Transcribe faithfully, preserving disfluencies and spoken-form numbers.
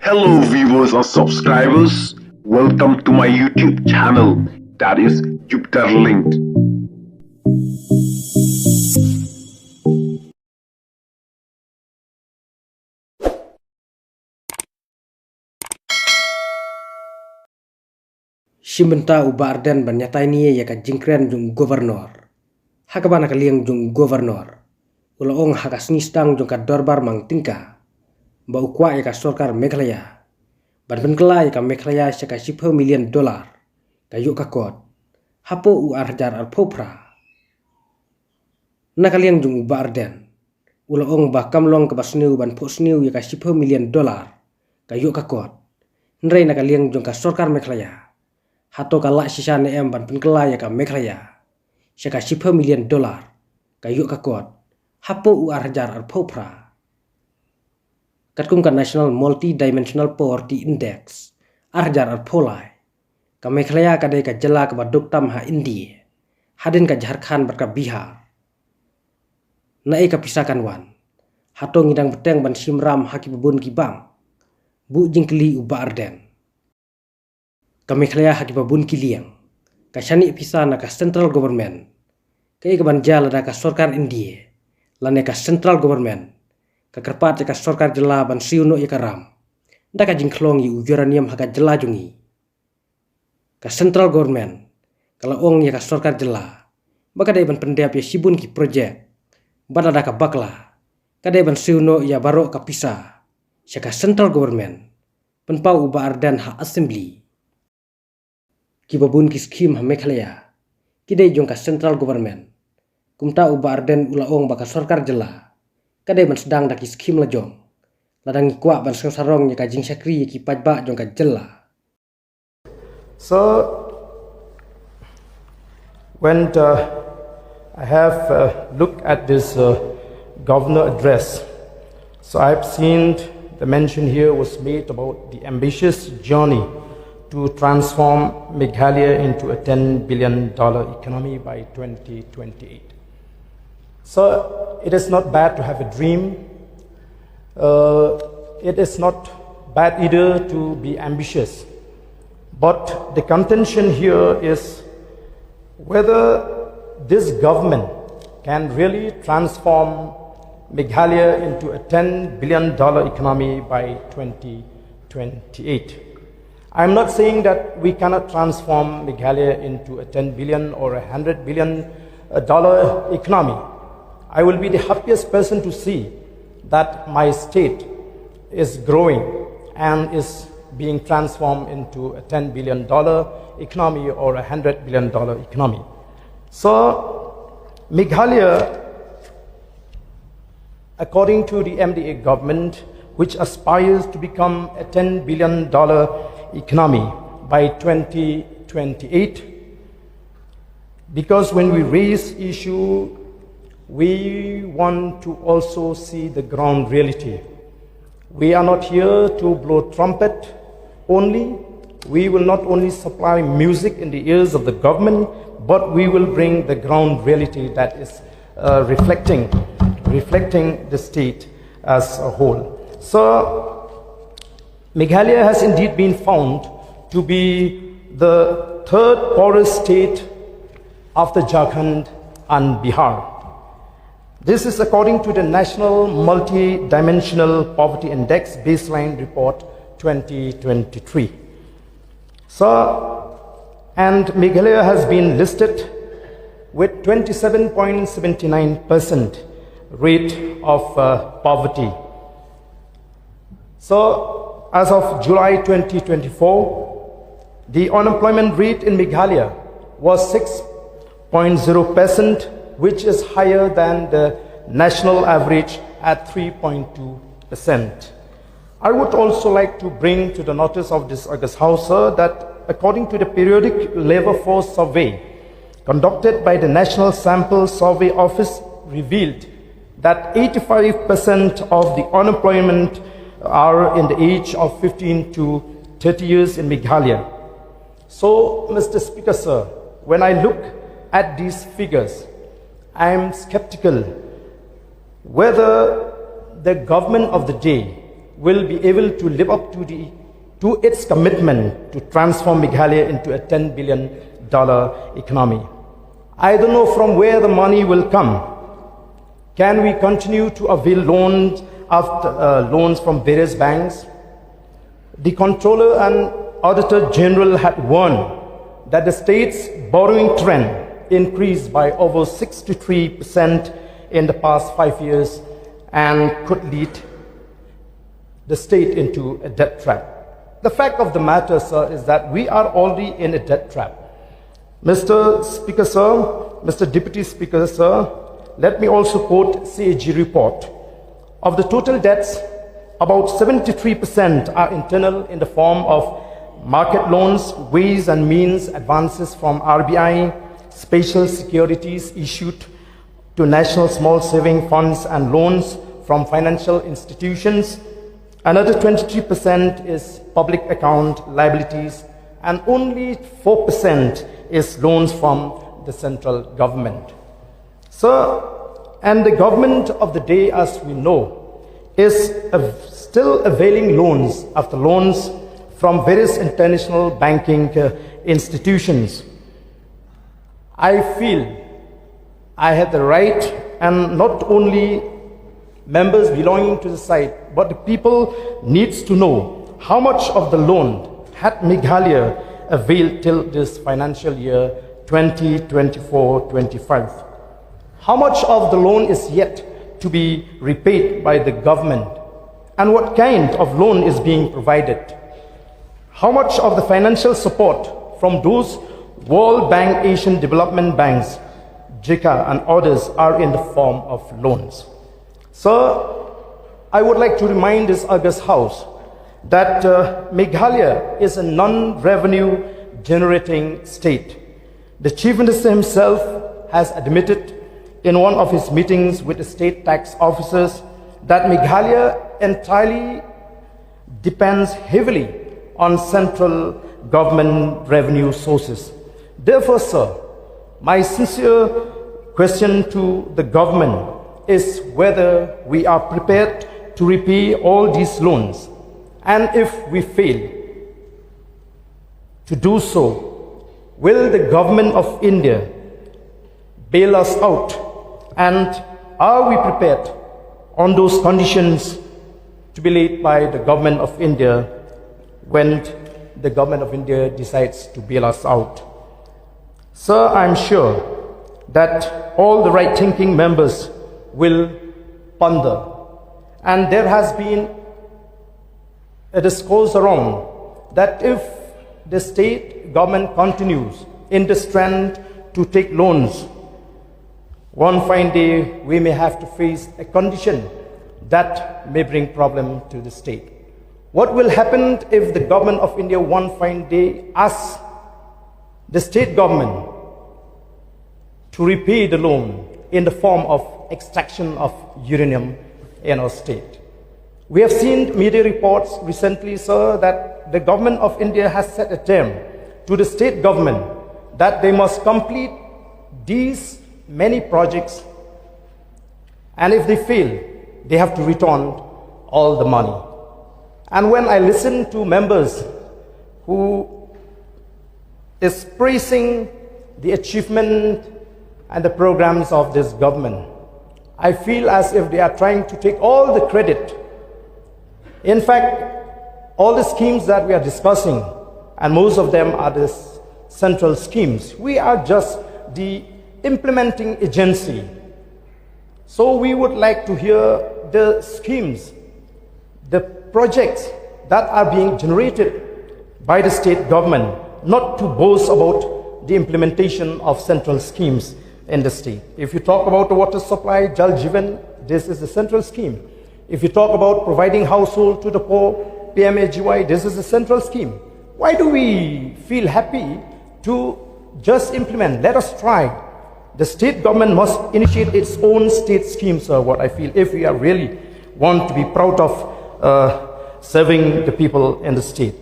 Hello, viewers and subscribers. Welcome to my YouTube channel, that is Jupiter Linked. Shim bynta u Bah Ardent ban ïatai ne ïa ka jingkren jong u Governor. Ha kaba na ka liang jong u Governor, u la ong ha ka sngi sdang jong ka dorbar mang tyngka ba u kwah ïa ka sorkar Meghalaya ban pynkylla ïa ka Meghalaya sha ka shiphew million dollar ka ïoh ka kot hapoh u ar hajar arphew phra. Na ka liang jong u Bah Ardent, u la ong ba kam long kaba sniew ban phohsniew ïa ka shiphew million dollar ka ïoh ka kot. Hynrei na ka liang jong ka sorkar Meghalaya, hato ka lah shisha ne em ban pynkylla ïa ka Meghalaya sha ka shiphew million dollar ka ïoh ka kot hapoh u ar hajar arphew phra? Katkum ka National Multi-Dimensional Poverty Index ar hajar arphew lai, ka Meghalaya ka dei ka jylla kaba duk tam ha India, hadien ka Jharkhand bad ka Bihar. Naei ka pisa kan wan? Hato ngi dang bteng ban shim ram ha kiba bun ki bank? Buh jingkylli u Bah Ardent. Ka Meghalaya ha kiba bun ki liang ka shaniah pisa na ka central government. Kaei kaban jia lada ka sorkar India lane ka central government ka kyrpad ïa ka sorkar jylla ban siew noh ïa ka ram da ka jingkhlong ïa u uranium ha ka jylla jong ngi? Ka central government ka la ong ïa ka sorkar jylla ba ka dei ban pyndep ïa shibun ki project, bad lada ka bakla, ka dei ban siew noh ïa baroh ka pisa sha ka central government, pynpaw u Bah Ardent ha assembly. Kiba bun ki skhim ha Meghalaya ki dei jong ka central government. Kumta u Bah Ardent u la ong ba ka sorkar jylla ka dei ban sdang da ki skhim la jong lada ngi kwah ban sngewsarong ïa ka jingshakri ïa ki paidbah jong ka jylla. So, when uh, I have uh, looked at this uh, governor address, so I've seen the mention here was made about the ambitious journey to transform Meghalaya into a ten billion dollar economy by twenty twenty-eight. So, it is not bad to have a dream. Uh, it is not bad either to be ambitious. But the contention here is whether this government can really transform Meghalaya into a ten billion dollar economy by twenty twenty-eight. I'm not saying that we cannot transform Meghalaya into a ten billion or a hundred billion dollar economy. I will be the happiest person to see that my state is growing and is being transformed into a ten billion dollar economy or a hundred billion dollar economy. So, Meghalaya, according to the M D A government, which aspires to become a ten billion dollar economy by twenty twenty-eight, because when we raise issue, we want to also see the ground reality. We are not here to blow trumpet only. We will not only supply music in the ears of the government, but we will bring the ground reality that is uh, reflecting, reflecting the state as a whole. So, Meghalaya has indeed been found to be the third poorest state after Jharkhand and Bihar. This is according to the National Multidimensional Poverty Index Baseline Report twenty twenty-three. So, and Meghalaya has been listed with twenty-seven point seven nine percent rate of uh, poverty. So, as of July twenty twenty-four, the unemployment rate in Meghalaya was six point zero percent, which is higher than the national average at three point two percent. I would also like to bring to the notice of this august House, sir, that according to the periodic labor force survey conducted by the National Sample Survey Office revealed that eighty-five percent of the unemployment are in the age of fifteen to thirty years in Meghalaya. So, Mister Speaker, sir, when I look at these figures, I am skeptical whether the government of the day will be able to live up to the to its commitment to transform Meghalaya into a ten billion dollar economy. I don't know from where the money will come. Can we continue to avail loans after uh, loans from various banks? The Controller and Auditor General had warned that the state's borrowing trend increased by over sixty-three percent in the past five years and could lead the state into a debt trap. The fact of the matter, sir, is that we are already in a debt trap. Mister Speaker, sir, Mister Deputy Speaker, sir, let me also quote C A G report. Of the total debts, about seventy-three percent are internal in the form of market loans, ways and means advances from R B I, special securities issued to national small saving funds and loans from financial institutions. Another twenty-three percent is public account liabilities, and only four percent is loans from the central government. So, and the government of the day, as we know, is av- still availing loans after loans from various international banking uh, institutions. I feel I had the right, and not only members belonging to the site, but the people needs to know how much of the loan had Meghalaya availed till this financial year twenty twenty-four twenty-five. How much of the loan is yet to be repaid by the government, and what kind of loan is being provided? How much of the financial support from those World Bank, Asian Development Banks, JICA, and others are in the form of loans? So, I would like to remind this august House that uh, Meghalaya is a non-revenue generating state. The Chief Minister himself has admitted in one of his meetings with the state tax officers that Meghalaya entirely depends heavily on central government revenue sources. Therefore, sir, my sincere question to the government is whether we are prepared to repay all these loans, and if we fail to do so, will the government of India bail us out, and are we prepared on those conditions to be laid by the government of India when the government of India decides to bail us out? Sir, I'm sure that all the right thinking members will ponder, and there has been a discourse around that if the state government continues in this trend to take loans, one fine day we may have to face a condition that may bring problem to the state. What will happen if the government of India one fine day asks the state government to repay the loan in the form of extraction of uranium in our state? We have seen media reports recently, sir, that the government of India has set a term to the state government that they must complete these many projects, and if they fail, they have to return all the money. And when I listen to members who is praising the achievement and the programs of this government, I feel as if they are trying to take all the credit. In fact, all the schemes that we are discussing, and most of them are the s- central schemes, we are just the implementing agency. So we would like to hear the schemes, the projects that are being generated by the state government, not to boast about the implementation of central schemes in the state. If you talk about the water supply, Jal Jeevan, this is the central scheme. If you talk about providing household to the poor, P M A G Y, this is the central scheme. Why do we feel happy to just implement? Let us try. The state government must initiate its own state schemes, uh, what I feel, if we are really want to be proud of uh, serving the people in the state.